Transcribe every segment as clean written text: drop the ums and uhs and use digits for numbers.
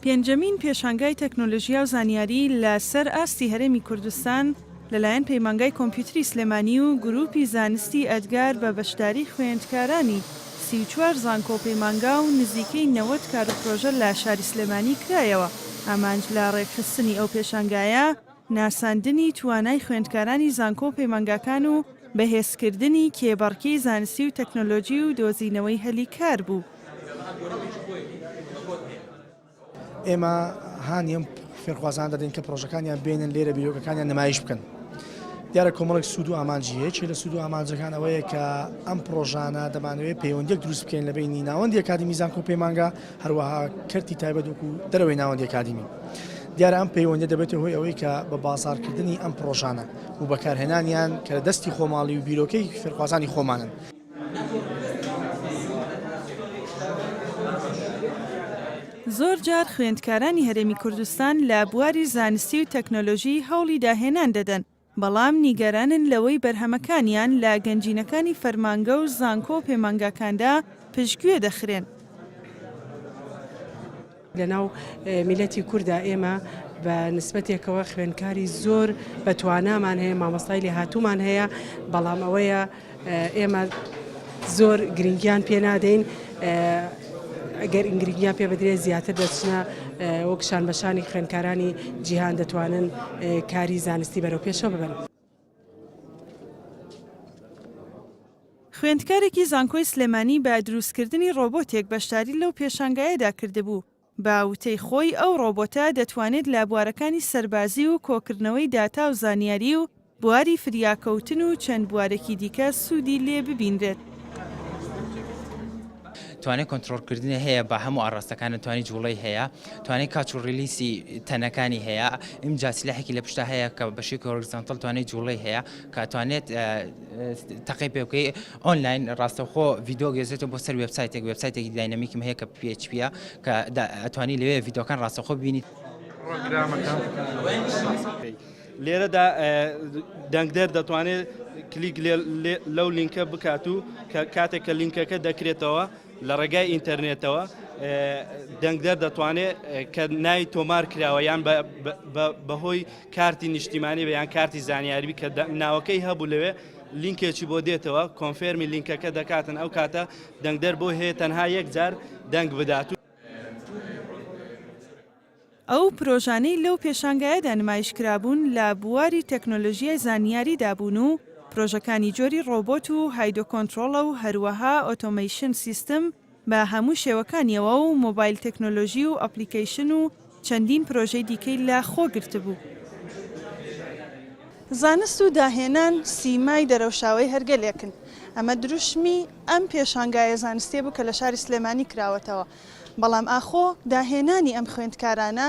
پێنجەمین پێشانگای تەکنۆلۆژیا و زانیاری لە سەر ئاستی هەرێمی کوردستان لەلایەن پەیمانگای کۆمپیوتری سلێمانی و گروپی زانستی ئەدگار بە بەشداری خوێندکارانی 34 زانکۆ و پەیمانگا و نزیکەی 90 کار و پرۆژە لە شاری سلێمانی کرایەوە. ئامانج لە ڕێکخستنی ئەو پێشانگایە ناساندنی توانای خوێندکارانی زانکۆ و پەیمانگاکان و بەهێزکردنی کێبەڕکێی زانستی و تەکنۆلۆجی و دۆزینەوەی هەلی کار بوو. ئێمە هانی ئەم فێرخوازانە دەدەین کە پرۆژەکانیان بێنن لێرە بیرۆکەکانیان نمایش بکەن. دیارە کۆمەڵێک سوود و ئامانجی هەیە، یەکێ لە سوود و ئامانجەکان ئەوەیە کە ئەم پرۆژانە دەمانەوێت پەیوەندیەک دروست بکەین لە بینی ناوەندی ئەکادیمی زانکۆ و پەیمانگا، هەروەها کەرتی تایبەت وەکو دەرەوەی ناوەندی ئەکادیمی. دیارە ئەم پەیوەندیە دەبێتە هۆی ئەوەی کە بە بازاڕکردنی ئەم پرۆژانە و بەکارهێنانیان کە لە دەستی خۆماڵی و بیرۆکەی فێرخوازانی خۆمانن. زۆر جار خوێندکارانی هەرێمی کوردستان لە بواری زانستی و تەکنۆلۆژی هەوڵی داهێنان دەدەن، بەڵام نیگەرانن لەوەی بەرهەمەکانیان لە گەنجینەکانی فەرمانگە و زانکۆ و پەیمانگاکاندا پشتگوێ دەخرێن. لەناو میللەتی کوردا ئێمە بە نسبەتێکەوە خوێندکاری زۆر بە توانامان هەیە، مامۆستای لێهاتوومان هەیە، بەڵام ئەوەیە ئێمە زۆر گرنگیان پێ نادەین، ئەگەر گرنگیان پێ بدرێت زیاتر دەچنە وەک شانبەشانی خوێندکارانی جیهان دەتوانن کاری زانستی بەرەو پێشەوە ببەن. خوێندکارێکی زانکۆی سلێمانی بە دروستکردنی ڕۆبۆتێک بەشداری لەو پێشانگایەدا کردبوو، بە وتەی خۆی ئەو ڕۆبۆتە دەتوانێت لە بوارەکانی سەربازی و کۆکردنەوەی داتا و زانیاری و بواری فریاکەوتن و چەند بوارێکی دیکە سوودی لێ ببینرێت. توانای کۆنترۆڵکردنی هەیە بە هەموو ئاڕاستەکانە توانی جوڵەی هەیە توانای catch و release ی تەنەکانی هەیە ئینجا سلاحێکی لە پشتا هەیە کە بە شێوەیەکی horizontal توانای جوڵەی هەیە کە توانێت تەقەی پێ بکەی ئۆنلاین ڕاستەوخۆ ڤیدیۆ گوێزێتەوە بۆ سەر وێبسایتێک وێبسایتێکی dynamic م هەیە کە PHP ە کە ئەتوانی لەوێ ڤیدیۆکان ڕاستەوخۆ ببینیت. لێرەدا دەنگدەر دەتوانێت کلیک لەو لینکە بکات و کاتێک کە لینکەکە دەکرێتەوە لە ڕێگای ئینتەرنێتەوە دەنگدەر دەتوانێت کە ناوی تۆمار کراوە یان بەهۆی کارتی نیشتیمانی بە یان کارتی زانیاری کە ناوەکەی هەبوو لەوێ لینکێکی بۆ دێتەوە confirm ی لینکەکە دەکاتن ئەو کاتە دەنگدەر بۆی هەیە تەنها یەک جار دەنگ بدات. ئەو پرۆژانەی لەو پێشانگایەدا نمایشکرابوون لە بواری تەکنۆلۆژیای زانیاریدا بوون و پرۆژەکانی جۆری ڕۆبۆت و hydro control ە و هەروەها automation system بە هەموو شێوەکانیەوە و mobile technology و application و چەندین پرۆژەی دیکەی لە خۆ گرتبوو. زانست و داهێنان سیمای دەرەوشاوەی هەر گەلێکن، ئەمە دروشمی ئەم پێشانگایە زانستیە بوو کە لە شاری سلێمانی کراوەتەوە. بەڵام ئاخۆ داهێنانی ئەم خوێندکارانە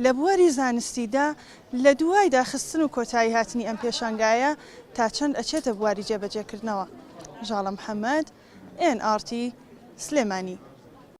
لە بواری زانستیدا لە دوای داخستن و کۆتایی هاتنی ئەم پێشانگایە تا چەند ئەچێتە بواری جێبەجێکردنەوە؟ ژاڵە محەمەد، ئێن ئاڕ تی، سلێمانی.